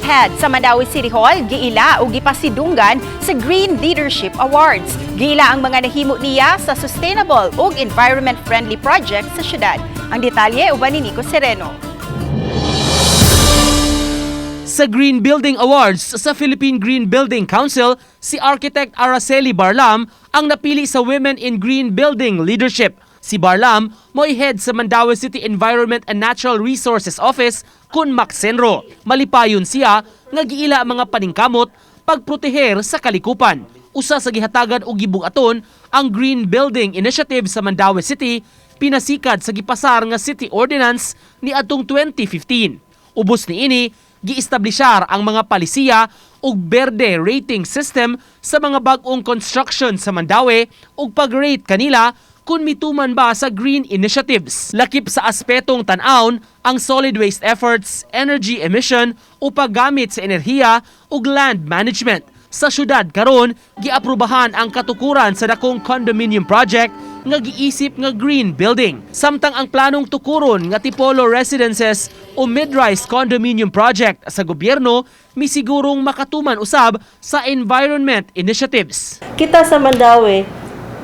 Head sa Mandaue City Hall giila o gipasidunggan sa Green Leadership Awards. Giila ang mga nahimo niya sa sustainable ug environment-friendly projects sa syudad. Ang detalye uban ni Nico Sereno. Sa Green Building Awards sa Philippine Green Building Council, si Architect Araceli Barlam ang napili sa Women in Green Building Leadership. Si Barlam mo'y head sa Mandaue City Environment and Natural Resources Office kun Maxenro. Malipayon siya nga giila ang mga paningkamot pagproteher sa kalikupan. Usa sa gihatagan og gibugaton ang Green Building Initiative sa Mandaue City, pinasikad sa gipasar nga City Ordinance ni atong 2015. Ubos niini, giestablishar ang mga palisiya ug berde rating system sa mga bag-ong construction sa Mandaue ug pag-rate kanila kung mituman ba sa green initiatives. Lakip sa aspetong tan-awon ang solid waste efforts, energy emission o paggamit sa enerhiya ug land management. Sa syudad karon, giaprubahan ang katukuran sa dakong condominium project nga giisip nga green building. Samtang ang planong tukuron nga Tipolo Residences o mid-rise condominium project sa gobyerno misigurong makatuman usab sa environment initiatives. Kita sa Mandaue,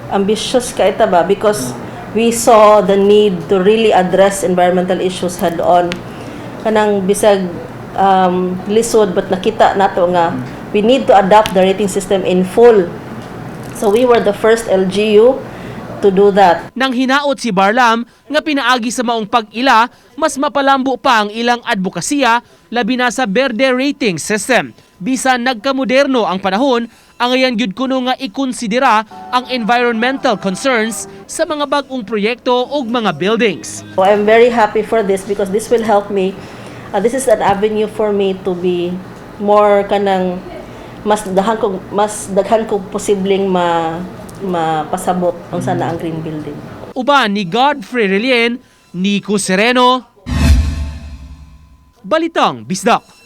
ambitious kaayo ta ba, because we saw the need to really address environmental issues head on. Kanang bisag lisod, but nakita nato nga we need to adopt the rating system in full. So we were the first LGU to do that. Nang hinaot si Barlam nga pinaagi sa maong pag-ila, mas mapalambo pa ang ilang advokasya, labi na sa berde rating system. Bisan nagkamoderno ang panahon, angayan gyud kuno nga ikonsidera ang environmental concerns sa mga bag-ong proyekto ug mga buildings. So I'm very happy for this because this will help me. This is an avenue for me to be more kanang mas daghan ko posibleng ma mapasabot unsa na ang green building. Uban ni Godfrey Relien, Nico Sereno, Balitang Bisdak.